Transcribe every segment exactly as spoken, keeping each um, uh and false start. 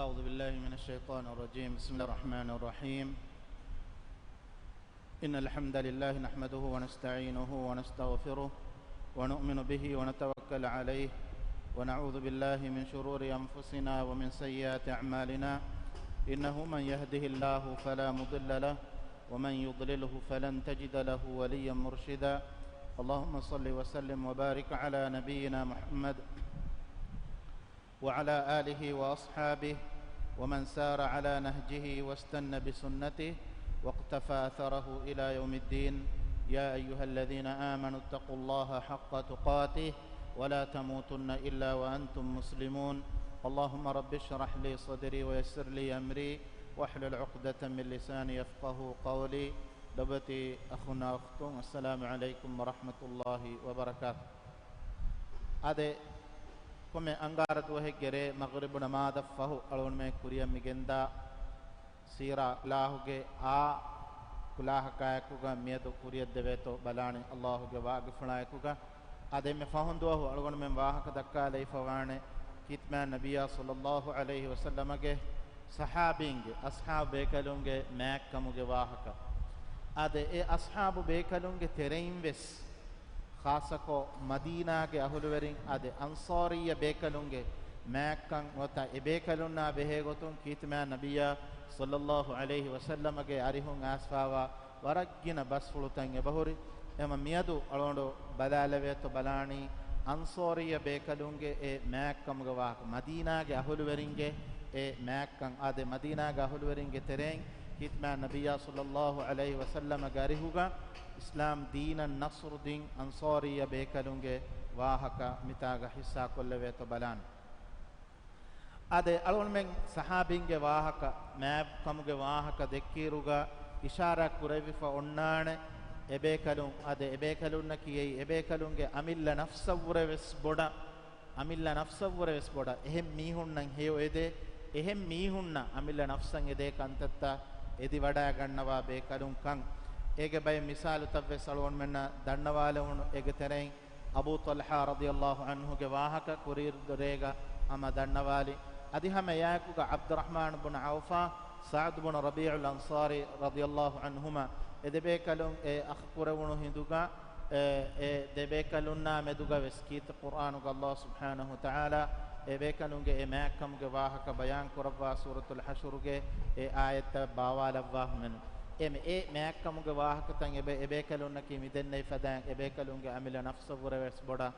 أعوذ بالله من الشيطان الرجيم. بسم الله الرحمن الرحيم. إن الحمد لله نحمده ونستعينه ونستغفره ونؤمن به ونتوكل عليه ونعوذ بالله من شرور أنفسنا ومن سيئات أعمالنا. إنه من يهده الله فلا مضل له ومن يضلله فلن تجد له وليا مرشدا. اللهم صل وسلم وبارك على نبينا محمد وعلى آله وأصحابه ومن سار على نهجه واستن بسنته واقتفى أثره إلى يوم الدين. يا أيها الذين آمنوا اتقوا الله حق تقاته ولا تموتن إلا وأنتم مسلمون. اللهم رب اشرح لي صدري ويسر لي أمري واحلل عقدة من لساني يفقهوا قولي. ލޮބުވެތި އަޚުންނާ އުޚްތުން، އައްސަލާމު ޢަލައިކުމް ވަރަޙްމަތުﷲި ވަބަރަކާތު. އާދެ، ކޮންމެ އަންގާރަ ދުވަހެއްގެ ރޭ މަޣްރިބު ނަމާދަށް ފަހު އަޅުގަނޑުމެން ކުރިއަށް މި ގެންދާ ސީރާ ކުލާހުގެ އާ ކުލާހަކާއެކުގަ މިއަދު ކުރިއަށް ދެވޭތޯ ބަލާނީ ﷲގެ ވާގިފުޅާއެކުގަ. އާދެ، އެންމެ ފަހުން ދުވަހު އަޅުގަނޑުމެން ވާހަކަ ދައްކާލައިފަ ވާނެ ކީރިތިމާ ނަބިއްޔާ ޞައްލަﷲު ޢަލައިހި ވަސައްލަމަގެ ޞަޙާބީންގެ، އަޞްޙާބު ބޭކަލުންގެ މާތްކަމުގެ ވާހަކަ. އާދެ، އެ އަޞްޙާބު ބޭކަލުންގެ ތެރެއިން ވެސް ޚާއްޞަކޮށް މަދީނާގެ އަހުލުވެރިން، އާދެ، އަންޞާރިއްޔަ ބޭކަލުންގެ މާތްކަން ނުވަތަ އެ ބޭކަލުންނާ ބެހޭ ގޮތުން ކީރިތިމާ ނަބިއްޔާ ޞައްލަﷲު ޢަލައިހި ވަސައްލަމަގެ އަރިހުން އައިސްފާވާ ވަރަށް ގިނަ ބަސްފުޅުތައް އެބަހުރި. އެހެންވީމަ މިއަދު އަޅުގަނޑު ބަލާލެވޭތޯ ބަލާނީ، އަންޞާރިއްޔަ ބޭކަލުންގެ އެ މާތްކަމުގެ ވާހަކަ، މަދީނާގެ އަހުލުވެރިންގެ އެ މާތްކަން. އާދެ، މަދީނާގެ އަހުލުވެރިންގެ ތެރެއިން ކީރިތިމާ ނަބިއްޔާ ޞައްލަﷲު ޢަލައިހި ވަސައްލަމަގެ އަރިހުގަ އިސްލާމް ދީނަށް ނަޞްރު ދިން އަންޞާރިއްޔަ ބޭކަލުންގެ ވާހަކަ މިތާގަ ޙިއްޞާކޮށްލެވޭތޯ ބަލާން. އާދެ، އަޅުގަނޑުމެން ޞަޙާބީންގެ ވާހަކަ، މާތްކަމުގެ ވާހަކަ ދެއްކިއިރުގަ އިޝާރާތް ކުރެވިފަ އޮންނާނެ، އެބޭކަލުން، އާދެ، އެބޭކަލުންނަކީ އެއީ އެބޭކަލުންގެ އަމިއްލަ ނަފްސަށްވުރެ ވެސް ބޮޑަށް، އަމިއްލަ ނަފްސަށްވުރެ ވެސް ބޮޑަށް އެހެން މީހުންނަށް ހެޔޮއެދޭ، އެހެން މީހުންނަށް އަމިއްލަ ނަފްސަށް އެދޭ ކަންތައްތައް އެދިވަޑައިގަންނަވާ ބޭކަލުންކަން. އޭގެ ބައެއް މިސާލުތައް ވެސް އަޅުގަނޑުމެންނަށް ދަންނަވާލެވުނު. އޭގެ ތެރެއިން އަބޫ ޠަލްޙާ ރަޟިޔަﷲު ޢަންހުގެ ވާހަކަ ކުރީރު ރޭގަ ހަމަ ދަންނަވާލި. އަދި ހަމަ އެއާއެކުގަ ޢަބްދުއްރަޙްމާން ބުން ޢައުފާ، ސަޢްދު ބުން ރަބީޢުލް އަންޞާރީ ރަޟިޔަﷲު ޢަންހުމާ، އެ ދެބޭކަލުން އެ އަޚް ކުރެވުނު ހިނދުގަ، އެ، އެ ދެބޭކަލުންނާ މެދުގަ ވެސް ކީރިތި ޤުރްއާނުގަ ﷲ ސުބްޙާނަހޫ ވަތަޢާލާ އެ ބޭކަލުންގެ އެ މާތްކަމުގެ ވާހަކަ ބަޔާން ކުރައްވާ ސޫރަތުލް ޙަޝުރުގެ އެ އާޔަތްތައް ބާވާލައްވާފަ މެނު. އެ މެ-، އެ މާތްކަމުގެ ވާހަކަތައް އެބޭ-، އެބޭކަލުންނަކީ މިދެންނެވި ފަދައިން އެބޭކަލުންގެ އަމިއްލަ ނަފްސަށްވުރެ ވެސް ބޮޑަށް،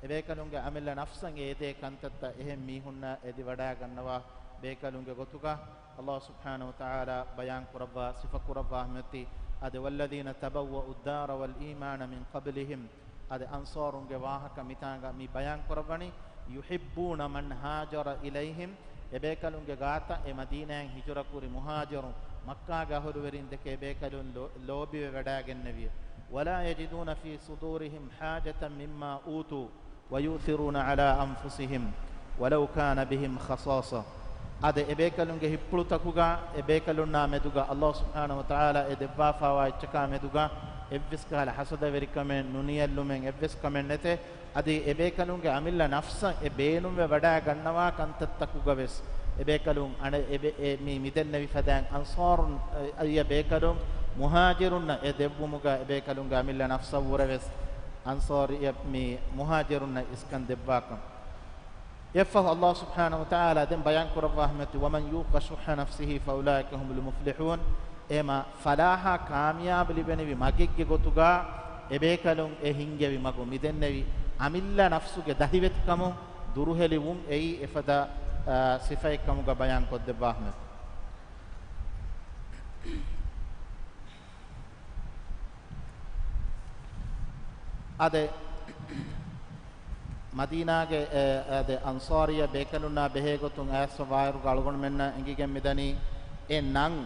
އެބޭކަލުންގެ އަމިއްލަ ނަފްސަށް އެ އެދޭ ކަންތައްތައް އެހެން މީހުންނަށް އެދިވަޑައިގަންނަވާ ބޭކަލުންގެ ގޮތުގަ ﷲ ސުބްޙާނަހޫ ވަތަޢާލާ ބަޔާން ކުރައްވާ ސިފަ ކުރައްވާ ހަމަތި. އަދި، وَالَّذِينَ تَبَوَّءُوا الدَّارَ وَالْإِيمَانَ مِنْ قَبْلِهِمْ. އަދި އަންޞާރުންގެ ވާހަކަ މިތާނގަ މި ބަޔާން ކުރައްވަނީ، يُحِبُّونَ مَنْ هَاجَرَ إِلَيْهِمْ. އެބޭކަލުންގެ ގާތަށް އެ މަދީނާއިން ހިޖުރަ ކުރި މުހާޖިރުން، މައްކާގެ އަހުލުވެރިން ދެކެ އެބޭކަލުން ލޯ-، ލޯބިވެވަޑައިގެންނެވި. وَلَا يَجِدُونَ فِي صُدُورِهِمْ حَاجَةً مِمَّا أُوتُوا وَيُؤْثِرُونَ عَلَىٰ أَنْفُسِهِمْ وَلَوْ كَانَ بِهِمْ خَصَاصَةٌ. އާދެ، އެބޭކަލުންގެ ހިތްޕުޅުތަކުގަ އެބޭކަލުންނާ މެދުގަ ﷲ ސުބްޙާނަހޫ ވަތަޢާލާ އެ ދެއްވާފާވާ އެއްޗަކާ މެދުގަ އެއްވެސް ކަހަލަ ހަސަދަވެރިކަމެއް، ނުނިޔައްލުމެއް އެއްވެސް ކަމެއް ނެތޭ. އަދި އެބޭކަލުންގެ އަމިއްލަ ނަފްސަށް އެ ބޭނުންވެ ވަޑައިގަންނަވާ ކަންތައްތަކުގަ ވެސް އެބޭކަލުން އަނެއް އެބެ-، އެ މި-، މިދެންނެވި ފަދައިން އަންޞާރުން، އައްޔަ ބޭކަލުން މުހާޖިރުންނަށް އެ ދެއްވުމުގަ އެބޭކަލުންގެ އަމިއްލަ ނަފްސަށްވުރެ ވެސް އަންޞާރިއްޔަ މި މުހާޖިރުންނަށް އިސްކަން ދެއްވާކަން. އެއަށްފަހު ﷲ ސުބްޙާނަހޫ ވަތަޢާލާ ދެން ބަޔާން ކުރައްވާ ހަމަތި، وَمَنْ يُوقَ شُحَّ نَفْسِهِ فَأُولَٰئِكَ هُمُ الْمُفْلِحُونَ. އެހެމަ ފަލާޙާ ކާމިޔާބު ލިބެނިވި މަގެއްގެ ގޮތުގަ އެބޭކަލުން އެ ހިންގެވި މަގު މިދެންނެވި އަމިއްލަ ނަފްސުގެ ދަހިވެތިކަމުން ދުރުހެލިވުން އެއީ އެފަދަ، އާ، ސިފައެއްކަމުގަ ބަޔާން ކޮށްދެއްވާ ހަމަތި. އާދެ، މަދީނާގެ، އެ، އާދެ، އަންޞާރިއްޔަ ބޭކަލުންނާ ބެހޭގޮތުން އައިސްފަ ވާއިރުގަ އަޅުގަނޑުމެންނަށް އެނގިގެން މިދަނީ، އެ ނަން،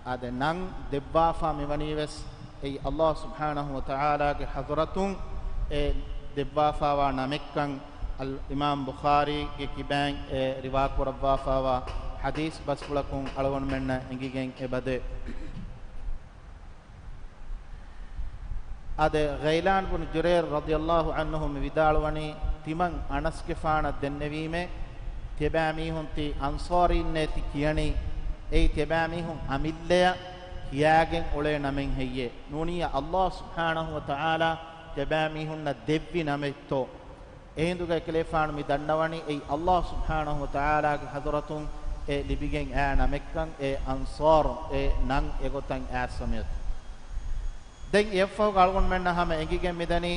އާދެ، ނަން ދެއްވާފާ މިވަނީވެސް އެއީ ﷲ ސުބްޙާނަހޫ ވަތަޢާލާގެ ޙަޟްރަތުން އެ ދެއްވާފާވާ ނަމެއްކަން އަލް އިމާމް ބުޚާރީގެ ކިބައިން އެ ރިވާ ކުރައްވާފާވާ ޙަދީޘް ބަސްފުޅަކުން އަޅުގަނޑުމެންނަށް އެނގިގެން އެބަދޭ. އާދެ، ޣައިލާން ބުނު ޖުރޭރް ރަޟިޔަﷲު ޢަންހު މި ވިދާޅުވަނީ، ތިމަން އަނަސްގެފާނަށް ދެންނެވީމޭ، ތިޔަބައިމީހުން ތި އަންޞާރީންނޭ ތި ކިޔަނީ، އެއީ ތިޔަބައިމީހުން އަމިއްލަޔަށް ކިޔާގެން އުޅޭ ނަމެއް ހެއްޔޭ؟ ނޫނީ ﷲ ސުބްޙާނަހޫ ވަތަޢާލާ ތިޔަބައިމީހުންނަށް ދެއްވި ނަމެއްތޯ؟ އެހިނދުގަ އެކަލޭފާނު މި ދަންނަވަނީ އެއީ ﷲ ސުބްޙާނަހޫ ވަތަޢާލާގެ ޙަޟްރަތުން އެ ލިބިގެން އައި ނަމެއްކަން، އެ އަންޞާރު އެ ނަން އެގޮތަށް އައިސްފަ މިއޮތީ. ދެން އެއަށްފަހުގަ އަޅުގަނޑުމެންނަށް ހަމަ އެނގިގެން މިދަނީ،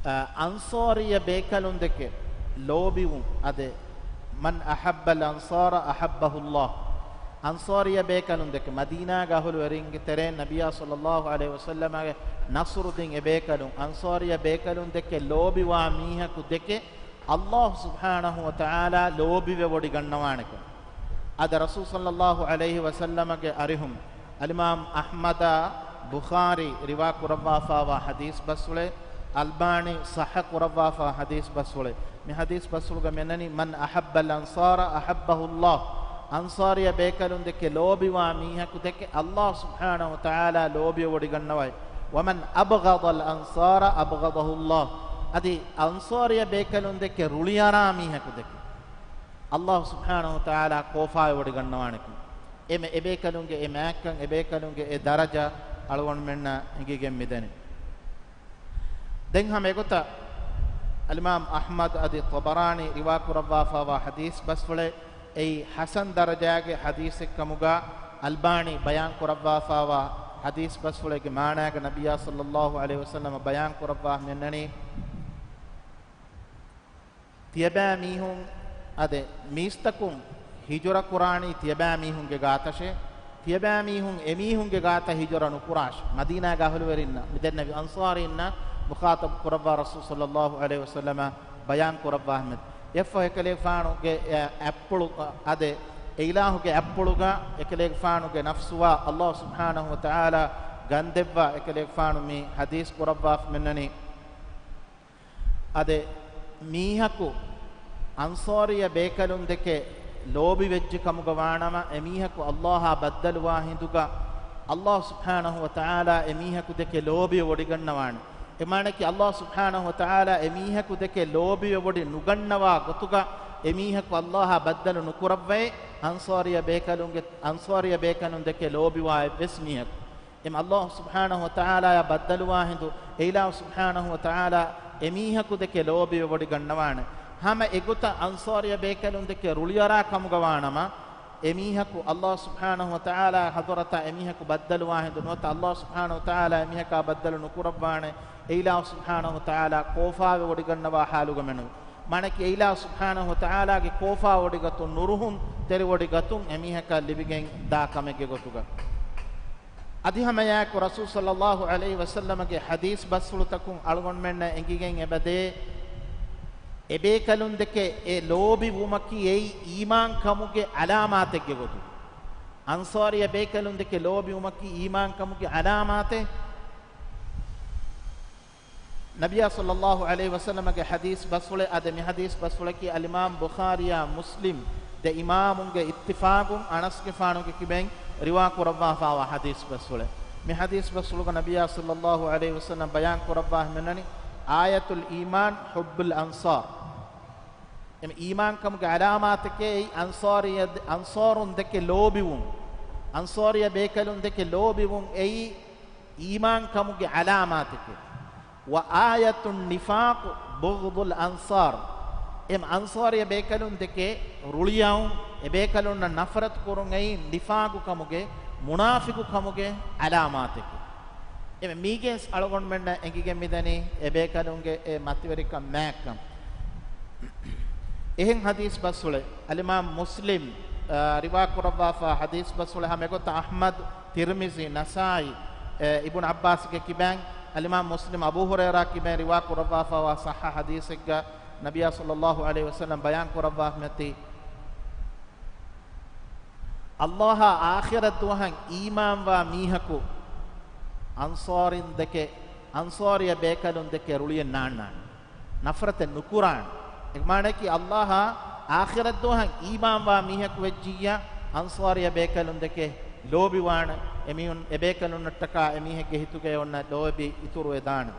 އަ، އަންޞާރިއްޔަ ބޭކަލުންދެކެ ލޯބިވުން. އާދެ، من أحب الأنصار أحبه الله. އަންޞާރިއްޔަ ބޭކަލުންދެކެ، މަދީނާގެ އަހުލުވެރިންގެ ތެރެއިން ނަބިއްޔާ ޞައްލައްލާހު ޢަލައިހި ވަސައްލަމަގެ ނަޞްރު ދިން އެ ބޭކަލުން، އަންޞާރިއްޔަ ބޭކަލުންދެކެ ލޯބިވާ މީހަކު ދެކެ، ﷲ ސުބްޙާނަހޫ ވަތަޢާލާ ލޯބިވެވޮޑިގަންނަވާނެކަން. އާދެ، ރަސޫލު ޞައްލައްލާހު ޢަލައިހި ވަސައްލަމަގެ އަރިހުން، އަލްއިމާމް އަޙްމަދާ ބުޚާރީ ރިވާ ކުރައްވާފާވާ ޙަދީޘް ބަސްފުޅެއް، އަލްބާނީ ޞައްޙަ ކުރައްވާފާ ޙަދީޘް ބަސްފުޅެއް. މި ޙަދީޘް ބަސްފުޅުގަ މިއަންނަނީ، من أحب الأنصار أحبه الله. އަންޞާރިއްޔަ ބޭކަލުންދެކެ ލޯބިވާ މީހަކު ދެކެ، ﷲ ސުބްޙާނަހޫ ވަތަޢާލާ ލޯބިވެވޮޑިގަންނަވައި. ومن أبغض الأنصار أبغضه الله. އަދި އަންޞާރިއްޔަ ބޭކަލުންދެކެ ރުޅިއަރާ މީހަކު ދެކެ، ﷲ ސުބްޙާނަހޫ ވަތަޢާލާ ކޯފާވެވޮޑިގަންނަވާނެކަން. އެމެ-، އެބޭކަލުންގެ އެ މާތްކަން، އެބޭކަލުންގެ އެ ދަރަޖަ އަޅުގަނޑުމެންނަށް އެނގިގެން މިދަނީ. ދެން ހަމަ އެގޮތަށް އަލްއިމާމް އަޙްމަދު އަދި ޠަބަރާނީ ރިވާކުރައްވާފާވާ ޙަދީޘް ބަސްފުޅެއް، އެއީ ޙަސަން ދަރަޖާގެ ޙަދީޘެއްކަމުގަ އަލްބާނީ ބަޔާން ކުރައްވާފާވާ ޙަދީޘް ބަސްފުޅެއްގެ މާނާގަ ނަބިއްޔާ ޞައްލައްލާހު ޢަލައިހި ވަސައްލަމަ ބަޔާން ކުރައްވާ މިއަންނަނީ، ތިޔަބައިމީހުން، އާދެ، މީސްތަކުން ހިޖުރަ ކުރާނީ ތިޔަބައިމީހުންގެ ގާތަށޭ. ތިޔަބައިމީހުން އެމީހުންގެ ގާތަށް ހިޖުރަ ނުކުރާށޭ. މަދީނާގެ އަހުލުވެރިންނަށް މިދެންނެވި އަންޞާރީންނަށް މުޚާޠަބު ކުރައްވާ ރަސޫލު ޞައްލައްލާހު ޢަލައިހި ވަސައްލަމަ ބަޔާން ކުރައްވާ އެހެން. އެއަށްފަހު އެކަލޭގެފާނުގެ އެ އަތްޕުޅު، އާދެ، އެއިލާހުގެ އަތްޕުޅުގަ އެކަލޭގެފާނުގެ ނަފްސުވާ ﷲ ސުބްޙާނަހޫ ވަތަޢާލާ ގަންދެއްވާ އެކަލޭގެފާނު މި ޙަދީޘް ކުރައްވާފަ މިއަންނަނީ. އާދެ، މީހަކު އަންޞާރިއްޔަ ބޭކަލުންދެކެ ލޯބިވެއްޖެ ކަމުގަ ވާނަމަ، އެމީހަކު ﷲއާ ބައްދަލުވާ ހިނދުގަ، ﷲ ސުބްޙާނަހޫ ވަތަޢާލާ އެމީހަކުދެކެ ލޯބިވެވޮޑިގަންނަވާނެ. އެމާނައަކީ، ﷲ ސުބްޙާނަހޫ ވަތަޢާލާ އެމީހަކުދެކެ ލޯބިވެވޮޑި ނުގަންނަވާ ގޮތުގަ، އެމީހަކު ﷲއާ ބައްދަލު ނުކުރައްވައޭ، އަންޞާރިއްޔަ ބޭކަލުންގެ، އަންޞާރިއްޔަ ބޭކަލުންދެކެ ލޯބިވާ އެއްވެސް މީހަކު. އެމަ ﷲ ސުބްޙާނަހޫ ވަތަޢާލާއާ ބައްދަލުވާ ހިނދު، އެއިލާހު ސުބްޙާނަހޫ ވަތަޢާލާ އެމީހަކުދެކެ ލޯބިވެވޮޑިގަންނަވާނެ. ހަމަ އެގޮތަށް އަންޞާރިއްޔަ ބޭކަލުންދެކެ ރުޅިއަރާ ކަމުގަ ވާނަމަ، އެމީހަކު ﷲ ސުބްޙާނަހޫ ވަތަޢާލާގެ ޙަޟްރަތަށް އެމީހަކު ބައްދަލުވާ ހިނދު ނުވަތަ، ﷲ ސުބްޙާނަހޫ ވަތަޢާލާ އެމީހަކާ ބައްދަލު ނުކުރައްވާނެ. އެއިލާހު ސުބްޙާނަހޫ ވަތަޢާލާ ކޯފާވެވޮޑިގަންނަވާ ޙާލުގަ މެނުވި. މާނައަކީ، އެއިލާހު ސުބްޙާނަހޫ ވަތަޢާލާގެ ކޯފާވޮޑިގަތުން، ނުރުހުން ތެރިވޮޑިގަތުން އެމީހަކަށް ލިބިގެން ދާ ކަމެއްގެ ގޮތުގަ. އަދި ހަމައެއާއެކު ރަސޫލު ޞައްލައްލާހު ޢަލައިހި ވަސައްލަމަގެ ޙަދީޘް ބަސްފުޅުތަކުން އަޅުގަނޑުމެންނަށް އެނގިގެން އެބަދޭ، އެބޭކަލުންދެކެ އެ ލޯބިވުމަކީ އެއީ އީމާންކަމުގެ ޢަލާމާތެއްގެ ގޮތުގަ. އަންޞާރިއްޔަ ބޭކަލުންދެކެ ލޯބިވުމަކީ އީމާންކަމުގެ ޢަލާމާތެއް. ނަބިއްޔާ ޞައްލައްލާހު ޢަލައިހި ވަސައްލަމަގެ ޙަދީޘް ބަސްފުޅެއް، އާދެ، މި ޙަދީޘް ބަސްފުޅަކީ އަލްއިމާމް ބުޚާރީއާ މުސްލިމް ދެ އިމާމުންގެ އިއްތިފާޤުން އަނަސްގެފާނުގެ ކިބައިން ރިވާ ކުރައްވާފާވާ ޙަދީޘް ބަސްފުޅެއް. މި ޙަދީޘް ބަސްފުޅުގަ ނަބިއްޔާ ޞައްލައްލާހު ޢަލައިހި ވަސައްލަމް ބަޔާން ކުރައްވާ ހިމެނަނީ، آية الإيمان حب الأنصار. އެމަ އީމާންކަމުގެ ޢަލާމާތެކޭ އެއީ އަންޞާރިއްޔަ، އަންޞާރުން ދެކެ ލޯބިވުން، އަންޞާރިއްޔަ ބޭކަލުން ދެކެ ލޯބިވުން އެއީ އީމާންކަމުގެ ޢަލާމާތެކޭ. وآية النفاق بغض الأنصار. އެމަ އަންޞާރިއްޔަ ބޭކަލުން ދެކެ ރުޅިއައުން، އެބޭކަލުންނަށް ނަފްރަތު ކުރުން އެއީ ނިފާޤުކަމުގެ، މުނާފިޤުކަމުގެ ޢަލާމާތެކޭ. އެމަ މީގެން އަޅުގަނޑުމެންނަށް އެނގިގެން މިދަނީ އެބޭކަލުންގެ އެ މަތިވެރިކަން މާތްކަން. އެހެން ޙަދީޘް ބަސްފުޅެއް އަލްއިމާމް މުސްލިމް، އާ، ރިވާ ކުރައްވާފާ ޙަދީޘް ބަސްފުޅެއް. ހަމަ އެގޮތަށް އަޙްމަދު، ތިރްމިޒީ، ނަސާއީ، އެ، އިބްނު ޢައްބާސްގެ ކިބައިން، އަލްއިމާމް މުސްލިމް އަބޫ ހުރައިރާ ކިބައިން ރިވާ ކުރައްވާފާވާ ޞައްޙަ ޙަދީޘެއްގަ ނަބިއްޔާ ޞައްލައްލާހު ޢަލައިހި ވަސައްލަމް ބަޔާން ކުރައްވާފަ މިއޮތީ، ﷲއާ އާޚިރަތް ދުވަހަށް އީމާންވާ މީހަކު އަންޞާރުން ދެކެ، އަންޞާރިއްޔަ ބޭކަލުން ދެކެ ރުޅިއެއް ނާންނާނެ. ނަފްރަތެއް ނުކުރާނެ. އެ މާނައަކީ، ﷲއާ އާޚިރަތް ދުވަހަށް އީމާންވާ މީހަކު ވެއްޖިއްޔާ، އަންޞާރިއްޔަ ބޭކަލުން ދެކެ ލޯބިވާނެ. އެމީހުން، އެބޭކަލުންނަށްޓަކާ އެމީހެއްގެ ހިތުގައި އޮންނަ ލޯބި އިތުރުވެދާނެ.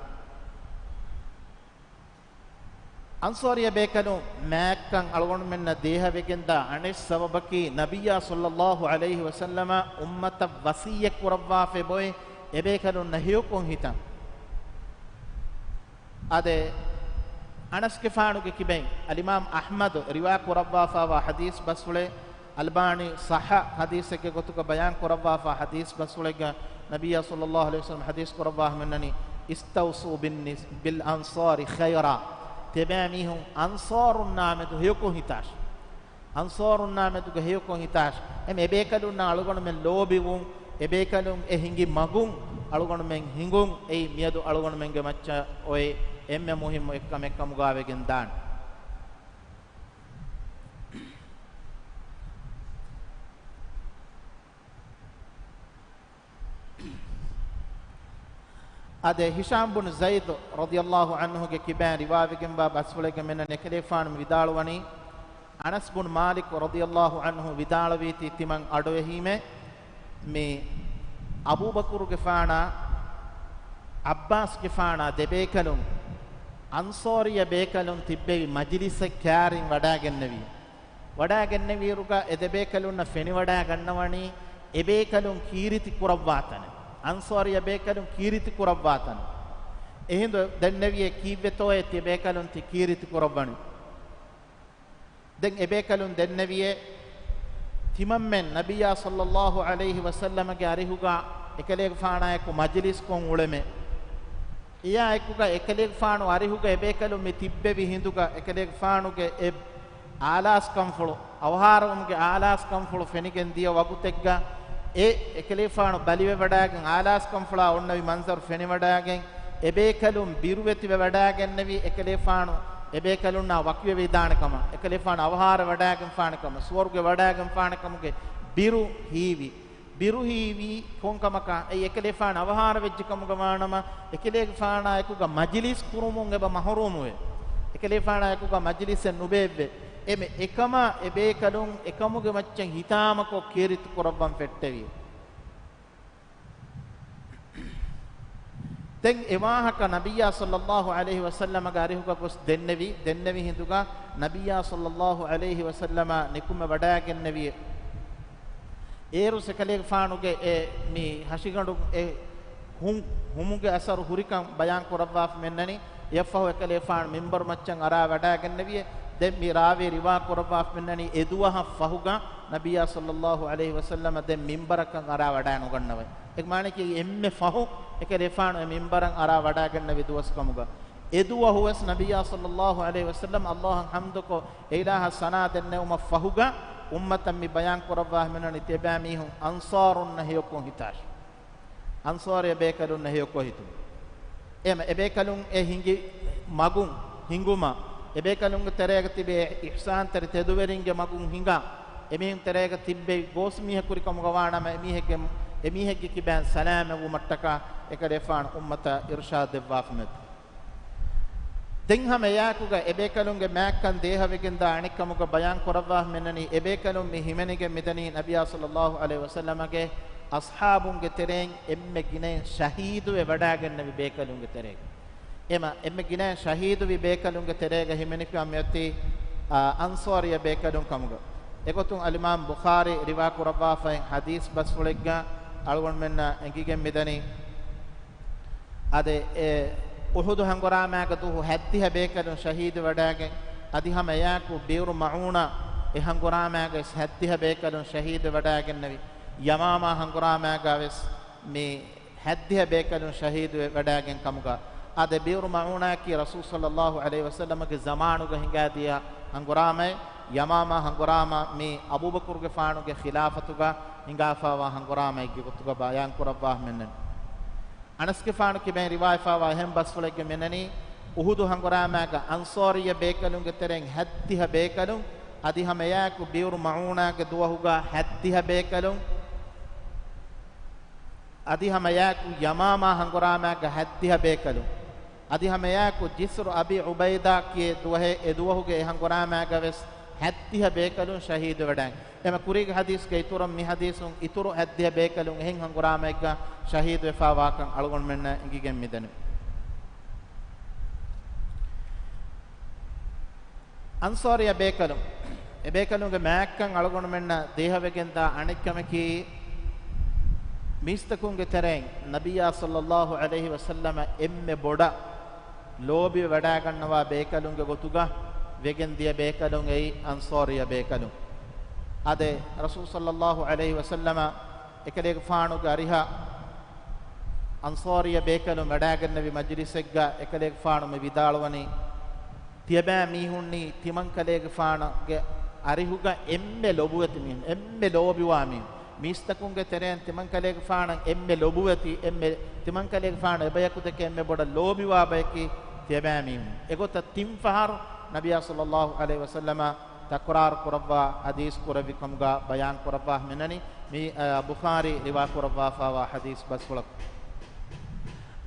އަންޞާރީ ބޭކަލުން މާތްކަން އަޅުގަނޑުމެންނަށް ދޭހަވެގެންދާ އަނެއް ސަބަބަކީ، ނަބިއްޔާ ޞައްލައްލާހު ޢަލައިހި ވަސައްލަމަ އުއްމަތަށް ވަޞިއްޔަތް ކުރައްވާފައި އޮތް އެބޭކަލުންނަށް ހެޔޮކޮށް ހިތަން. އާދެ، އަނަސްގެފާނުގެ ކިބައިން އަލްއިމާމް އަޙްމަދު ރިވާ ކުރައްވާފާވާ ޙަދީޘް ބަސްފުޅެއް، އަލްބާނީ ޞައްޙަ ޙަދީޘެއްގެ ގޮތުގަ ބަޔާން ކުރައްވާފާ ޙަދީޘް ބަސްފުޅެއްގަ ނަބިއްޔާ ޞައްލައްލާހު ޢަލައިހި ވަސައްލަމަ ޙަދީޘް ކުރައްވާ ހަމަންނަނީ، "اسْتَوْصُوا بِالنِّس-، بِالْأَنصَارِ خَيْرًا." ތިޔަބައިމީހުން އަންޞާރުންނާމެދު ހެޔޮކޮށް ހިތާށި. އަންޞާރުންނާމެދުގަ ހެޔޮކޮށް ހިތާށި. އެމެ އެބޭކަލުންނާ އަޅުގަނޑުމެން ލޯބިވުން، އެބޭކަލުން އެ ހިނގި މަގުން އަޅުގަނޑުމެން ހިނގުން، އެއީ މިއަދު އަޅުގަނޑުމެންގެ މައްޗަށް އޮތް އެންމެ މުހިއްމު އެއްކަމެއް ކަމުގާވެގެން ދާނެ. އާދެ، ހިޝާމް ބުނު ޒައިދު ރަޟިޔައްލާހު ޢަންހުގެ ކިބައިން ރިވާވެގެންވާ ބަސްފުޅެއްގަ މިންނަ ނެކެލޭފާނު ވިދާޅުވަނީ، އަނަސް ބުނު މާލިކު ރަޟިޔައްލާހު ޢަންހު ވިދާޅުވީތީ ތިމަން އަޑުއެހީމެ، މި އަބޫބަކުރުގެފާނާ ޢައްބާސްގެފާނާ ދެބޭކަލުން އަންޞާރީ ބޭކަލުން ތިއްބެވި މަޖިލިސެއް ކާރިން ވަޑާގެންނެވި. ވަޑާގެންނެވިއިރުގަ އެ ދެބޭކަލުންނަށް ފެނިވަޑާގަންނަވަނީ އެބޭކަލުން ކީރިތި ކުރައްވާތަނެއް. އަންޞާރީ ބޭކަލުން ކީރިތި ކުރައްވާތަނެއް. އެހިނދު ދެންނެވިއޭ ކީއްވެތޯއޭ ތިޔަބޭކަލުން ތި ކީރިތި ކުރައްވަނީ. ދެން އެބޭކަލުން ދެންނެވިއޭ، ތިމަންމެން ނަބިއްޔާ ޞައްލައްލާހު ޢަލައިހި ވަސައްލަމަގެ އަރިހުގަ އެކަލޭގެފާނާއެކު މަޖިލިސްކޮށް އުޅެމެ. އެއާއެކުގަ އެކަލޭގެފާނު އަރިހުގަ އެބޭކަލުން މި ތިއްބެވި ހިނދުގަ އެކަލޭގެފާނުގެ އެ އާލާސްކަންފުޅު، އަވަހާރަވުމުގެ އާލާސްކަންފުޅު ފެނިގެން ދިޔަ ވަގުތެއްގަ އެ އެކަލޭފާނު ބަލިވެވަޑާގެން، އާލާސްކަންފުޅާ އޮންނެވި މަންޒަރު ފެނިވަޑާގެން، އެބޭކަލުން ބިރުވެތިވެވަޑާގެންނެވި. އެކަލޭފާނު އެބޭކަލުންނާ ވަކިވެވިދާނެ ކަމަށް، އެކަލޭފާނު އަވަހާރަވަޑާގެންފާނެ ކަމަށް، ސުވަރުގެ ވަޑާގެންފާނެ ކަމުގެ ބިރު ހީވި. ބިރު ހީވީ ކޮންކަމަކާ؟ އެއީ އެކަލޭފާނު އަވަހާރަވެއްޖެ ކަމުގަ ވާނަމަ، އެކަލޭގެފާނާއެކުގަ މަޖިލިސް ކުރުމުން އެބަ މަހުރޫމުވޭ. އެކަލޭފާނާއެކުގަ މަޖިލިސެއް ނުބޭއްވޭ. އެމެ އެކަމާ އެބޭކަލުން އެކަމުގެ މައްޗަށް ހިތާމަކޮށް ކީރިތި ކުރައްވަން ފެއްޓެވި. ދެން އެ ވާހަކަ ނަބިއްޔާ ޞައްލައްލާހު ޢަލައިހި ވަސައްލަމަގެ އަރިހުގަ ގޮސް ދެންނެވި، ދެންނެވި ހިނދުގަ ނަބިއްޔާ ޞައްލައްލާހު ޢަލައިހި ވަސައްލަމަ ނިކުމެ ވަޑާގެންނެވި. އޭރު އެކަލޭގެފާނުގެ އެ މި ހަށިގަނޑު އެ ހުން، ހުމުގެ އަސަރު ހުރިކަން ބަޔާން ކުރައްވާފަ މެންނަނީ. އެއަށްފަހު އެކަލޭފާނު މިންބަރު މައްޗަށް އަރާ ވަޑާގެންނެވިއޭ. ދެން މި ރާވީ ރިވާ ކުރައްވާފަ މެންނަނީ އެ ދުވަހަށް ފަހުގަ ނަބިއްޔާ ޞައްލައްލާހު ޢަލައިހި ވަސައްލަމަ ދެން މިންބަރަކަށް އަރާ ވަޑާ ނުގަންނަވައި. އެ މާނައަކީ އެންމެ ފަހު އެކަލޭފާނު އެ މިންބަރަށް އަރާ ވަޑާގެންނެވި ދުވަސް ކަމުގަ. އެ ދުވަހުވެސް ނަބިއްޔާ ޞައްލައްލާހު ޢަލައިހި ވަސައްލަމަ އައްލާހަށް ޙަމްދުކޮށް، އެއިލާހަށް ސަނާ ދެންނެވުމަށް ފަހުގަ އުއްމަތަށް މި ބަޔާން ކުރައްވާ ހިމެނަނީ ތިޔަބައިމީހުން އަންޞާރުންނަށް ހެޔޮކޮށް ހިތާށި. އަންޞާރީ ބޭކަލުންނަށް ހެޔޮކޮށް ހިތުން. އެމަ އެބޭކަލުން އެ ހިނގި މަގުން ހިނގުމަށް، އެބޭކަލުންގެ ތެރޭގަ ތިބޭ އިޙްސާންތެރި ތެދުވެރިންގެ މަގުން ހިނގާ، އެމީހުން ތެރޭގަ ތިއްބެވި ގޯސް މީހަކު ކުރި ކަމުގަ ވާނަމަ، އެމީހެއްގެ، އެމީހެއްގެ ކިބައިން ސަލާމަތް ވުމަށްޓަކާ އެކަލޭފާނު އުއްމަތަށް އިރުޝާދު ދެއްވާފަ މެދު. ދެން ހަމަ އެއާއެކުގަ އެބޭކަލުންގެ މާތްކަން ދޭހަވެގެންދާ އަނެއްކަމުގަ ބަޔާން ކުރައްވާފަ މެންނަނީ، އެބޭކަލުން މި ހިމެނިގެން މިދަނީ ނަބިއްޔާ ޞައްލައްލާހު ޢަލައިހި ވަސައްލަމަގެ އަޞްޙާބުންގެ ތެރެއިން އެންމެ ގިނައިން ޝަހީދުވެ ވަޑާގެންނެވި ބޭކަލުންގެ ތެރޭގަ. އެމަ އެންމެ ގިނައިން ޝަހީދުވި ބޭކަލުންގެ ތެރޭގަ ހިމެނިފަ މިއޮތީ، އާ، އަންޞާރީ ބޭކަލުން ކަމުގަ. އެގޮތުން އަލްއިމާމް ބުޚާރީ ރިވާ ކުރައްވާފައި ޙަދީޘް ބަސްފުޅެއްގަ އަޅުގަނޑުމެންނަށް އެނގިގެން މިދަނީ. އާދެ، އެ އުޙުދު ހަނގުރާމާގެ ދުވަހު ހަތްދިހަ ބޭކަލުން ޝަހީދު ވަޑާގެން، އަދި ހަމަ އެއާއެކު ބިއުރު މަޢޫނާ އެ ހަނގުރާމާގަ ވެސް ހަތްދިހަ ބޭކަލުން ޝަހީދު ވަޑާގެންނެވި. ޔަމާމާ ހަނގުރާމާގަ ވެސް މި ހަތްދިހަ ބޭކަލުން ޝަހީދު ވެ ވަޑާގެން ކަމުގަ. އާދެ، ބިއުރު މަޢޫނާއަކީ ރަސޫލު ޞައްލައްލާހު ޢަލައިހި ވަސައްލަމަގެ ޒަމާނުގަ ހިނގާދިޔަ ހަނގުރާމައެއް. ޔަމާމާ ހަނގުރާމާ މި އަބޫބަކުރުގެފާނުގެ ޚިލާފަތުގަ ހިނގާފައިވާ ހަނގުރާމައެއްގެ ގޮތުގަ ބަޔާން ކުރައްވާފަ މެންނަނީ. އަނަސްގެފާނު ކިބައިން ރިވާވެފައިވާ އެހެން ބަސްފުޅެއްގަ މިންނަނީ، އުޙުދު ހަނގުރާމާގަ އަންޞާރީ ބޭކަލުންގެ ތެރެއިން ހަތްދިހަ ބޭކަލުން، އަދި ހަމަ އެއާއެކު ބިއުރު މަޢޫނާގެ ދުވަހުގަ ހަތްދިހަ ބޭކަލުން، އަދި ހަމަ އެއާއެކު ޔަމާމާ ހަނގުރާމާގަ ހަތްދިހަ ބޭކަލުން، އަދި ހަމަ އެއާއެކު ޖިސްރު އަބީ ޢުބައިދާ ކިޔޭ ދުވަހެއް، އެ ދުވަހުގެ އެ ހަނގުރާމާގަ ވެސް ހަތްދިހަ ބޭކަލުން ޝަހީދު ވެޑާން. އެމަ ކުރީގެ ޙަދީޘްގެ އިތުރަށް މި ޙަދީޘުން އިތުރު ހަތްދިހަ ބޭކަލުން އެހެން ހަނގުރާމައެއްގަ ޝަހީދު ވެފައިވާކަން އަޅުގަނޑުމެންނަށް އެނގިގެން މިދަނީ. އަންޞާރިއްޔަ ބޭކަލުން، އެ ބޭކަލުންގެ މާތްކަން އަޅުގަނޑުމެންނަށް ދޭހަވެގެންދާ އަނެއްކަމަކީ، މީސްތަކުންގެ ތެރެއިން ނަބިއްޔާ ޞައްލައްލާހު ޢަލައިހި ވަސައްލަމަށް އެންމެ ބޮޑަށް ލޯބިވެވަޑައިގަންނަވާ ބޭކަލުންގެ ގޮތުގަ ވެގެންދިޔަ ބޭކަލުން އެއީ އަންޞާރިއްޔަ ބޭކަލުން. އާދެ، ރަސޫލު ޞައްލައްލާހު ޢަލައިހި ވަސައްލަމަ އެކަލޭގެފާނުގެ އަރިހަށް އަންޞާރިއްޔަ ބޭކަލުން ވަޑައިގެންނެވި މަޖިލިސެއްގަ އެކަލޭގެފާނު މި ވިދާޅުވަނީ، ތިޔަބައި މީހުންނީ ތިމަންކަލޭގެފާނުގެ އަރިހުގަ އެންމެ ލޮބުވެތި މީހުން، އެންމެ ލޯބިވާ މީހުން. މީސްތަކުންގެ ތެރެއިން ތިމަންކަލޭގެފާނަށް އެންމެ ލޮބުވެތި، އެންމެ ތިމަންކަލޭގެފާނު އެބަޔަކުދެކެ އެންމެ ބޮޑަށް ލޯބިވާ ބަޔަކީ ތިޔަބައި މީހުން. އެގޮތަށް ތިން ފަހަރު ނަބިއްޔާ ޞައްލައްލާހު ޢަލައިހި ވަސައްލަމަ ތަކުރާރު ކުރައްވާ ޙަދީޘް ކުރެއްވި ކަމުގަ ބަޔާން ކުރައްވާ މިނަނީ މި، އަ، ބުޚާރީ ރިވާ ކުރައްވާފާވާ ޙަދީޘް ބަސްފުޅަކު.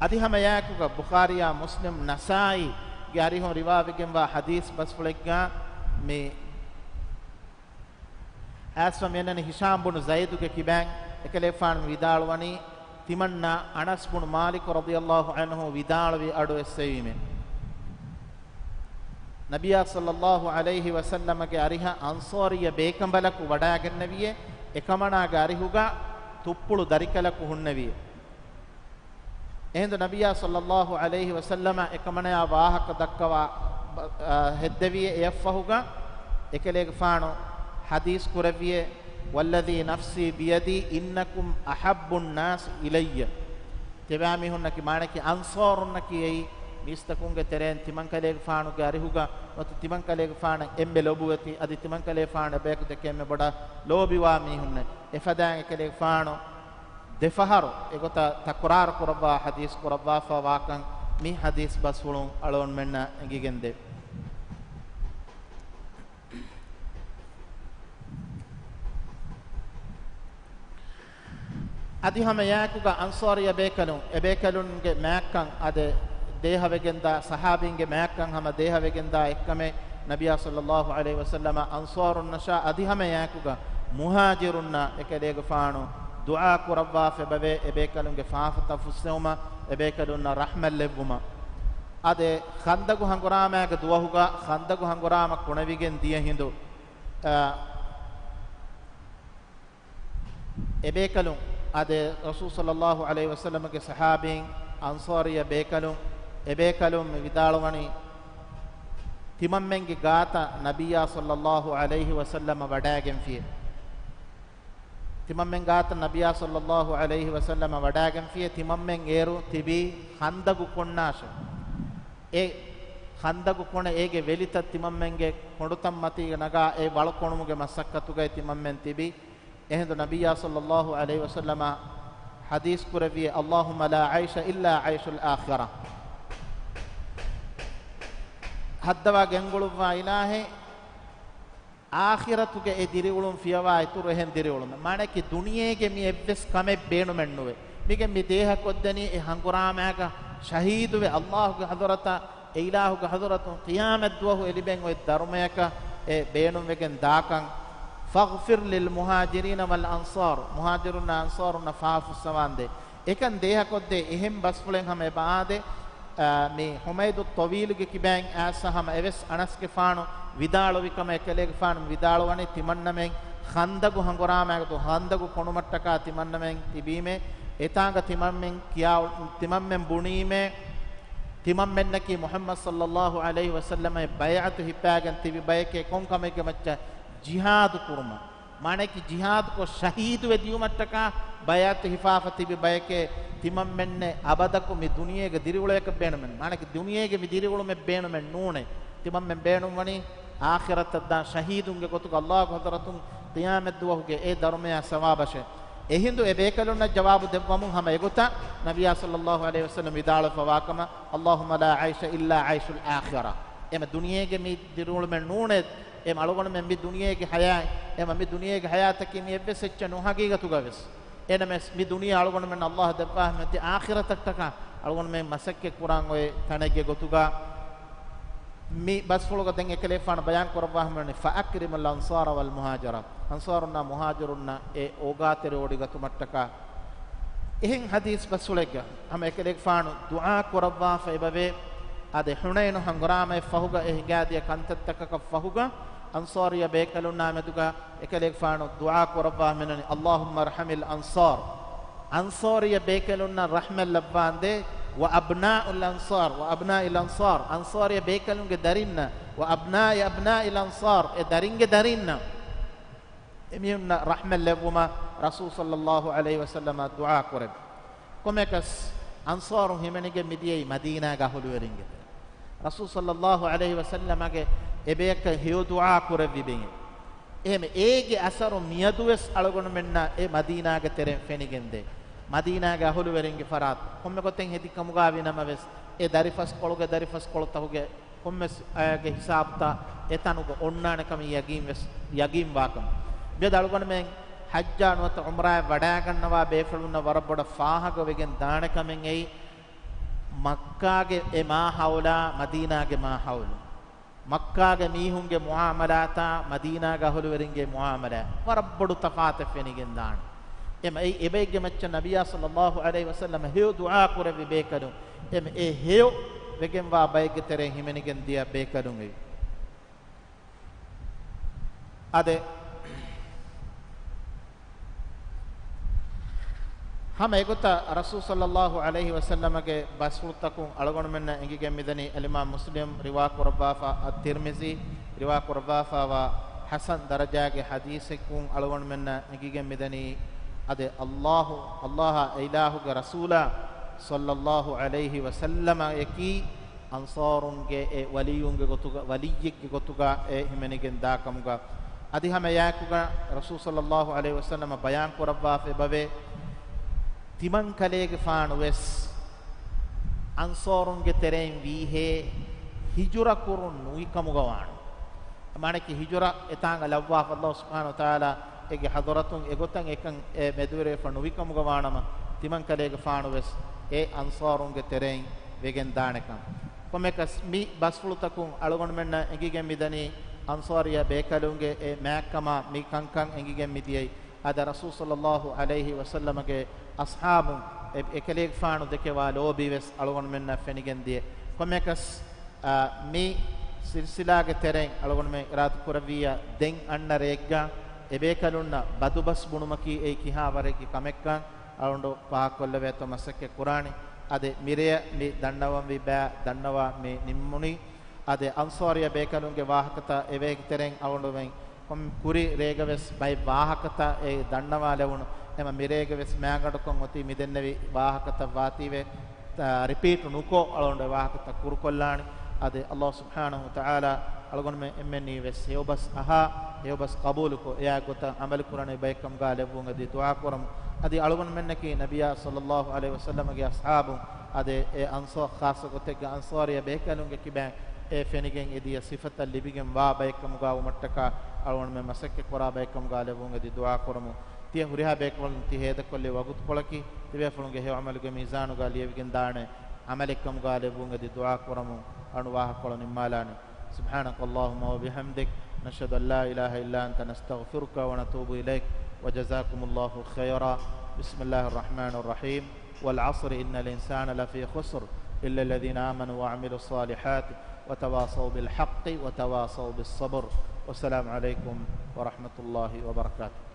އަދި ހަމަ އެއާއެކުގަ ބުޚާރީއާ މުސްލިމް ނަސާއީގެ އަރިހުން ރިވާވެގެންވާ ޙަދީޘް ބަސްފުޅެއްގަ މި އައިސްފަ މިއަންނަނީ ހިޝާމް ބުނު ޒައިދުގެ ކިބައިން އެކަލޭގެފާނު ވިދާޅުވަނީ، ތިމަންނަ އަނަސް ބުނު މާލިކު ރަޟިޔައްލާހު ޢަންހު ވިދާޅުވި އަޑު އެއްސެވީމޭ. ނަބިއްޔާ ޞައްލައްލާހު ޢަލައިހި ވަސައްލަމަގެ އަރިހަށް އަންޞާރިއްޔަ ބޭކަނބަލަކު ވަޑައިގެންނެވިއޭ، އެކަމަނާގެ އަރިހުގަ ތުއްޕުޅު ދަރިކަލަކު ހުންނެވިއޭ. އެހިނދު ނަބިއްޔާ ޞައްލައްލާހު ޢަލައިހި ވަސައްލަމަ އެކަމަނާ ވާހަކަ ދައްކަވާ، އަ، ހެއްދެވިއޭ. އެއަށްފަހުގަ އެކަލޭގެފާނު ޙަދީޘް ކުރެއްވިއޭ، "والذي نفسي بيده إنكم أحب الناس إلي." ތިބާމީހުންނަކީ، މާނައަކީ އަންޞާރުންނަކީ އެއީ މީސްތަކުންގެ ތެރެއިން ތިމަންކަލޭގެފާނުގެ އަރިހުގަ ނުވަތަ ތިމަންކަލޭގެފާނަށް އެންމެ ލޮބުވެތި، އަދި ތިމަންކަލޭގެފާނު އެބަޔަކު ދެކެ އެންމެ ބޮޑަށް ލޯބިވާ މީހުންނޭ. އެފަދައިން އެކަލޭގެފާނު ދެފަހަރު އެގޮތަށް ތަކުރާރު ކުރައްވާ ޙަދީޘް ކުރައްވާފަ ވާކަން މި ޙަދީޘް ބަސްފުޅުން އަޅުގަނޑުމެންނަށް އެނގިގެންދޭ. އަދި ހަމަ އެއާއެކުގަ އަންޞާރިއްޔަ ބޭކަލުން، އެ ބޭކަލުންގެ މާތްކަން އާދެ، ދޭހަވެގެންދާ، ޞަޙާބީންގެ މާތްކަން ހަމަ ދޭހަވެގެންދާ އެއްކަމެއް ނަބިއްޔާ ޞައްލައްލާހު ޢަލައިހި ވަސައްލަމަ އަންޞާރުންނަށާ އަދި ހަމަ އެއާއެކުގަ މުހާޖިރުންނަށް އެކަލޭގެފާނު ދުޢާ ކުރައްވާފަ އެބަވޭ، އެބޭކަލުންގެ ފާފަތައް ފުއްސެވުމަށް، އެބޭކަލުންނަށް ރަޙްމަތް ލެއްވުމަށް. އާދެ، ޚަންދަގު ހަނގުރާމައިގެ ދުވަހުގަ، ޚަންދަގު ހަނގުރާމަ ކުނެވިގެން ދިޔަ ހިނދު، އާ، އެބޭކަލުން، އާދެ، ރަސޫލު ޞައްލައްލާހު ޢަލައިހި ވަސައްލަމަގެ ޞަޙާބީން، އަންޞާރިއްޔަ ބޭކަލުން، އެބޭކަލުން މި ވިދާޅުވަނީ، ތިމަންމެންގެ ގާތަށް ނަބިއްޔާ ޞައްލައްލާހު ޢަލައިހި ވަސައްލަމަ ވަޑައިގެންފިޔޭ. ތިމަންމެން ގާތަށް ނަބިއްޔާ ޞައްލައްލާހު ޢަލައިހި ވަސައްލަމަ ވަޑައިގެންފިޔޭ، ތިމަންމެން އޭރު ތިބީ ޚަންދަގު ކޮންނާށޭ. އެ ޚަންދަގު ކޮނެ އޭގެ ވެލިތައް ތިމަންމެންގެ ކޮނޑުތައް މަތީގަ ނަގާ އެ ވަޅު ކޮނުމުގެ މަސައްކަތުގައި ތިމަންމެން ތިބީ. އެހިނދު ނަބިއްޔާ ޞައްލައްލާހު ޢަލައިހި ވަސައްލަމަ ޙަދީޘް ކުރެއްވިޔޭ، "اللهم لا عيش إلا عيش الآخرة." ހައްދަވާ ގެންގުޅުއްވާ އިލާހޭ، އާޚިރަތުގެ އެ ދިރިއުޅުން ފިޔަވާ އިތުރު އެހެން ދިރިއުޅުމެއް. މާނައަކީ ދުނިޔޭގެ މި އެއްވެސް ކަމެއް ބޭނުމެއް ނުވޭ. މިގެން މި ދޭހަ ކޮށްދެނީ އެ ހަނގުރާމައިގަ ޝަހީދުވެ ﷲ ގެ ޙަޟްރަތަށް، އެ އިލާހުގެ ޙަޟްރަތުން ޤިޔާމަތް ދުވަހު އެ ލިބެން އޮތް ދަރުމަޔަކަށް އެ ބޭނުންވެގެން ދާކަން. "فاغفر للمهاجرين والأنصار." މުހާޖިރުންނާ އަންޞާރުންނަށް ފާފަ ފުއްސަވާންދޭ. އެކަން ދޭހަކޮށްދޭ އެހެން ބަސްފުޅެއް ހަމަ އެބަ އާދޭ، އާ، މި ޙުމައިދު ޠަވީލުގެ ކިބައިން އައިސް ހަމަ އެވެސް އަނަސްގެފާނު ވިދާޅުވި ކަމަށް އެކަލޭގެފާނު ވިދާޅުވަނީ، ތިމަންނަމެން ޚަންދަގު ހަނގުރާމައިގަ ދު-، ޚަންދަގު ކޮނުމަށްޓަކާ ތިމަންނަމެން ތިބީމޭ، އެތާނގަ ތިމަންމެން ކިޔާ، ތިމަންމެން ބުނީމޭ، ތިމަންމެންނަކީ މުޙައްމަދު ޞައްލައްލާހު ޢަލައިހި ވަސައްލަމައަށް ބައިޢަތު ހިއްޕާގެން ތިބި ބަޔެކޭ، ކޮން ކަމެއްގެ މައްޗަށް؟ ޖިހާދު ކުރުމަށް. މާނައަކީ ޖިހާދުކޮށް ޝަހީދުވެ ދިޔުމަށްޓަކާ ބައިޢަތު ހިފާފަ ތިބި ބަޔެކޭ، ތިމަންމެންނެއް އަބަދަކު މި ދުނިޔޭގެ ދިރިއުޅޭކަށް ބޭނުމެއް، މާނައަކީ ދުނިޔޭގެ މި ދިރިއުޅުމެއް ބޭނުމެއް ނޫނޭ. ތިމަންމެން ބޭނުންވަނީ އާޚިރަތަށް ދާން ޝަހީދުންގެ ގޮތުގަ ﷲ ގެ ޙަޟްރަތުން ޤިޔާމަތް ދުވަހުގެ އެ ދަރުމަޔާ ސަވާބަށޭ. އެހިނދު އެ ބޭކަލުންނަށް ޖަވާބު ދެއްވަމުން ހަމަ އެގޮތަށް ނަބިއްޔާ ޞައްލައްލާހު ޢަލައިހި ވަސައްލަމަ ވިދާޅުވެފަ ވާކަމަށް، "اللهم لا عيش إلا عيش الآخرة." އެމަ ދުނިޔޭގެ މި ދިރިއުޅުމެއް ނޫނޭ، އެމަ އަޅުގަނޑުމެން މި ދުނިޔޭގެ ޙަޔާތް، އެމަ މި ދުނިޔޭގެ ޙަޔާތަކީ މި އެއްވެސް އެއްޗެއް ނޫން ޙަޤީޤަތުގަވެސް. އެނަމެސް މި ދުނިޔެ އަޅުގަނޑުމެން ﷲ ދެއްވާ މި އާޚިރަތަށްޓަކާ އަޅުގަނޑުމެން މަސައްކަތް ކުރާން އޮތް ތަނެއްގެ ގޮތުގަ މި ބަސްފުޅުގަ ދެން އެކަލޭފާނު ބަޔާން ކުރައްވާ ހަމަވަނީ، "فأكرموا الأنصار والمهاجرة." އަންޞާރުންނާ މުހާޖިރުންނަށް އެ އޯގާތެރި ވޮޑިގަތުމަށްޓަކާ. އެހެން ޙަދީޘް ބަސްފުޅެއްގަ ހަމަ އެކަލޭގެފާނު ދުޢާ ކުރައްވާފަ އެބަވޭ، އާދެ، ޙުނައިނު ހަނގުރާމައަށް ފަހުގަ އެ ހިނގާދިޔަ ކަންތައްތަކަކަށް ފަހުގަ، އަންޞާރިއްޔަ ބޭކަލުންނާ މެދުގަ އެކަލޭގެފާނު ދުޢާ ކުރައްވާ މިނަނީ، اللهم ارحم الأنصار. އަންޞާރިއްޔަ ބޭކަލުންނަށް ރަޙްމަތް ލައްވާނދޭ، وأبناء الأنصار، وأبناء الأنصار، އަންޞާރިއްޔަ ބޭކަލުންގެ ދަރިންނަށް، وأبناء أبناء الأنصار، އެ ދަރިންގެ ދަރިންނަށް. އެމީހުންނަށް ރަޙްމަތް ލެއްވުމަށް ރަސޫލު ޞައްލައްލާހު ޢަލައިހި ވަސައްލަމަށް ދުޢާ ކުރެއްވި. ކޮންމެއަކަސް އަންޞާރުން ހިމެނިގެން މިދިޔައީ މަދީނާގެ އަހުލުވެރިންގެ ތެރެ. ރަސޫލު ޞައްލައްލާހު ޢަލައިހި ވަސައްލަމަށް އެބަޔަކަށް ހެޔޮ ދުޢާ ކުރެއްވި ބެހޭ. އެހެން އޭގެ އަސަރު މިއަދުވެސް އަޅުގަނޑުމެންނަށް އެ މަދީނާގެ ތެރެއިން ފެނިގެންދޭ. މަދީނާގެ އަހުލުވެރިންގެ ފަރާތުން ކޮންމެ ގޮތެއް ހެދި ކަމުގަ ވި ނަމަވެސް، އެ ދަރިފަސްކޮޅުގެ ދަރިފަސްކޮޅުތަކުގެ ކޮންމެސް އަޔަގެ ހިސާބުތައް އެތަނުގަ އޮންނާނެ ކަމަށް ޔަގީން ވެސް، ޔަގީން ވާކަމަށް. މިއަދު އަޅުގަނޑުމެން ޙައްޖާ ނުވަތަ ޢުމްރާއަށް ވަޑައިގަންނަވާ ބޭފުޅުންނަށް ވަރަށް ބޮޑަށް ފާހަގަވެގެން ދާނެ ކަމެއް އެއީ، މައްކާގެ އެ މާހައުލާ މަދީނާގެ މާހައުލު، މައްކާގެ މީހުންގެ މުޢާމަލާތާ މަދީނާގެ އަހުލުވެރިންގެ މުޢާމަލާ ވަރަށް ބޮޑު ތަފާތެއް ފެނިގެން ދާނެ. އެމަ އެ އެބައެއްގެ މައްޗަށް ނަބިއްޔާ ޞައްލައްލާހު ޢަލައިހި ވަސައްލަމަ ހެޔޮ ދުޢާ ކުރެއްވި ބޭކަލުން، އެމަ އެ ހެޔޮ ވެގެންވާ ބައެއްގެ ތެރެއިން ހިމެނިގެން ދިޔަ ބޭކަލުން އެވި. އާދެ، ހަމަ އެގޮތަށް ރަސޫލު ޞައްލައްލާހު ޢަލައިހި ވަސައްލަމަގެ ބަސްފުޅުތަކުން އަޅުގަނޑުމެންނަށް އެނގިގެން މިދަނީ، އަލްއިމާމް މުސްލިމް ރިވާ ކުރައްވާފަ، އައްތިރްމިޒީ ރިވާ ކުރައްވާފައިވާ ޙަސަން ދަރަޖާގެ ޙަދީޘެއްކުން އަޅުގަނޑުމެންނަށް އެނގިގެން މިދަނީ، އާދެ، އައްލާހު، އައްލާހާ އެ އިލާހުގެ ރަސޫލާ ޞައްލައްލާހު ޢަލައިހި ވަސައްލަމައަކީ އަންޞާރުންގެ އެ ވަލިއްޔުންގެ ގޮތުގަ، ވަލިއްޔެއްގެ ގޮތުގަ އެ ހިމެނިގެން ދާކަމުގަ. އަދި ހަމަ އެއާއެކުގަ ރަސޫލު ޞައްލައްލާހު ޢަލައިހި ވަސައްލަމަ ބަޔާން ކުރައްވާފަ އެބަވޭ، ތިމަން ކަލޭގެފާނު ވެސް އަންޞާރުންގެ ތެރެއިން ވީހޭ ހިޖުރަ ކުރުން ނުވި ކަމުގަ ވާނު. މާނައަކީ ހިޖުރަ އެތާނގަ ލައްވާފަ އައްލާހު ސުބްޙާނަހު ވަތަޢާލާ އޭގެ ޙަޟްރަތުން އެގޮތަށް އެކަން އެ މެދުވެރިވެފަ ނުވި ކަމުގަ ވާނަމަ، ތިމަން ކަލޭގެފާނު ވެސް އެ އަންޞާރުންގެ ތެރެއިން ވެގެން ދާނެކަން. ކޮންމެއަކަސް މި ބަސްފުޅުތަކުން އަޅުގަނޑުމެންނަށް އެނގިގެން މިދަނީ އަންޞާރިއްޔަ ބޭކަލުންގެ އެ މާތްކަމާ މި ކަންކަން އެނގިގެން މިދިޔައީ. އާދެ، ރަސޫލު ޞައްލައްލާހު ޢަލައިހި ވަސައްލަމަގެ އަޞްޙާބުން އެ، އެކަލޭގެފާނު ދެކެވާ ލޯބި ވެސް އަޅުގަނޑުމެންނަށް ފެނިގެން ދިޔަ. ކޮންމެއަކަސް، އާ، މި ސިލްސިލާގެ ތެރެއިން އަޅުގަނޑުމެން އިރާދަ ކުރެއްވިއްޔާ، ދެން އަންނަ ރެއެއްގަ އެބޭކަލުންނަށް ބަދުބަސް ބުނުމަކީ އެއީ ކިހާ ވަރެއްގެ ކަމެއްކަން އަޅުގަނޑު ފާހަގަކޮށްލެވޭތޯ މަސައްކަތް ކުރާނީ. އާދެ، މިރެޔަށް މި ދަންނަވަންވީ ބައި ދަންނަވާ މި ނިންމުނީ. އާދެ، އަންޞާރިއްޔަ ބޭކަލުންގެ ވާހަކަތައް އެވޭގެ ތެރެއިން އަޅުގަނޑުމެން ކޮން ކުރި ރޭގަ ވެސް ބައެއް ވާހަކަތައް އެ ދަންނަވާލެވުނު. އެމަ މިރޭގަ ވެސް މާގަނޑުކޮށް އޮތީ މިދެންނެވި ވާހަކަތައް ވާތީވެ، ތަ-، ރިޕީޓް ނުކޮށް އަޅުގަނޑު އެ ވާހަކަތައް ކުރުކޮށްލާނެ. އާދެ، އައްލާހު ސުބްޙާނަހު ވަތަޢާލާ އަޅުގަނޑުމެން އެންމެންނީ ވެސް ހެޔޮބަސް އަހާ، ހެޔޮބަސް ޤަބޫލުކޮށް، އެއާ ގޮތަށް ޢަމަލު ކުރަނިވި ބައެއްކަމުގަ ލެއްވުން އެދި ދުޢާ ކުރަމު. އަދި އަޅުގަނޑުމެންނަކީ ނަބިއްޔާ ޞައްލައްލާހު ޢަލައިހި ވަސައްލަމަގެ އަޞްޙާބުން، އާދެ، އެ އަންޞާ-، ޚާއްޞަ ގޮތެއްގަ އަންޞާރިއްޔަ ބޭކަލުންގެ ކިބައިން އެ ފެނިގެން އެދިޔަ ސިފަތައް ލިބިގެން ވާ ބައެއްކަމުގަ ވުމަށްޓަކާ އަޅުގަނޑުމެން މަސައްކަތް ކުރާ ބައެއްކަމުގަ ލެއްވުން އެދި ދުޢާ ކުރަމު. ތިޔަ ހުރިހާ ބޭކަލުން ތި ހޭދަކޮށްލި ވަގުތުކޮޅަކީ، ތިބޭފުޅުންގެ ހެޔޮ ޢަމަލުގެ މީޒާނުގަ ލިޔެވިގެން ދާނެ ޢަމަލެއްކަމުގަ ލެއްވުން އެދި ދުޢާ ކުރަމު. އަޅު ވާހަކަކޮޅު ނިންމާލާނެ. سبحانك اللهم وبحمدك، نشهد أن لا إله إلا أنت، نستغفرك ونتوب إليك، وجزاكم الله خيرا. بسم الله الرحمن الرحيم. والعصر إن الإنسان لفي خسر إلا الذين آمنوا وعملوا الصالحات وتواصوا بالحق وتواصوا بالصبر. والسلام عليكم ورحمة الله وبركاته.